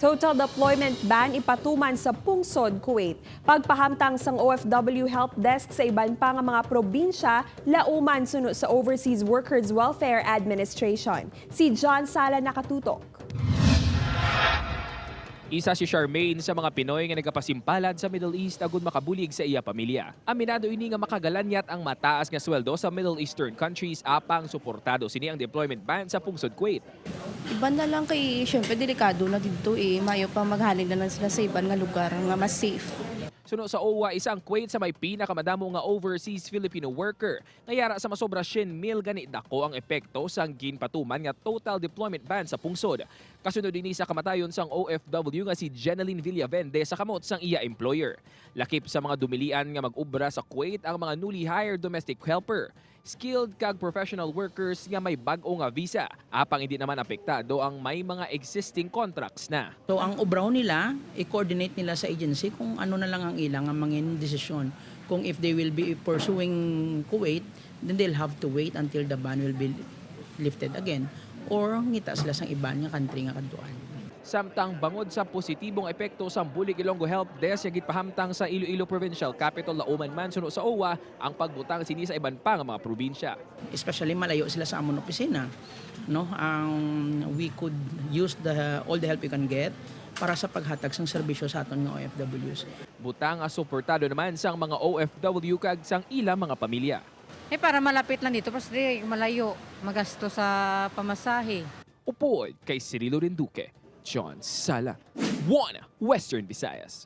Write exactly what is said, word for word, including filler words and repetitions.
Total deployment ban ipatuman sa pungsod Kuwait. Pagpahamtang sang O F W Help Desk sa iban pa nga mga probinsya, lauman suno sa Overseas Workers Welfare Administration. Si John Sala nakatutok. Isa si Charmaine sa mga Pinoy nga nagapasimpalad sa Middle East agud makabulig sa iya pamilya. Aminado ini nga makagalanyat ang mataas nga sweldo sa Middle Eastern countries, apang suportado sini ang deployment ban sa pungsod Kuwait. Iban na lang kay, syempre, delikado na didto eh. Mayo pa maghalin na lang sila sa iban nga lugar nga mas safe. Suno sa O W A, isa ang Kuwait sa may pinakamadamo nga overseas Filipino worker. Nga yara sa masobra syen mil gani dako ang epekto sang ginpatuman nga total deployment ban sa pungsod. Kasunod ini sa kamatayon sang O F W nga si Jeneline Villavende sa kamot sang iya employer. Lakip sa mga dumilian nga mag-obra sa Kuwait ang mga newly hired domestic helper, skilled kag professional workers nga may bag-o nga visa, apang hindi naman apektado ang may mga existing contracts na. So ang obraw nila, i-coordinate nila sa agency kung ano na lang ang ilang nga mangin desisyon. Kung if they will be pursuing Kuwait, then they'll have to wait until the ban will be lifted again or ngita sila sang iban nga country nga kadtuan. Samtang bangod sa positibong epekto sang Bulig Ilonggo Help Desk nga ginpahamtang sa Iloilo Provincial Capitol, lauman man suno sa O W A ang pagbutang sini sa iban pa nga mga probinsya. Especially malayo sila sa amon opisina. No, ang we could use the all the help we can get para sa paghatag sang serbisyo sa aton nga O F Ws. Butang nga suportado naman sang mga O F W kag sang ila mga pamilya. Eh, para malapit lang dito, tapos di malayo, magasto sa pamasahe. Upod kay Cirilo Rinduque, John Sala, One Western Visayas.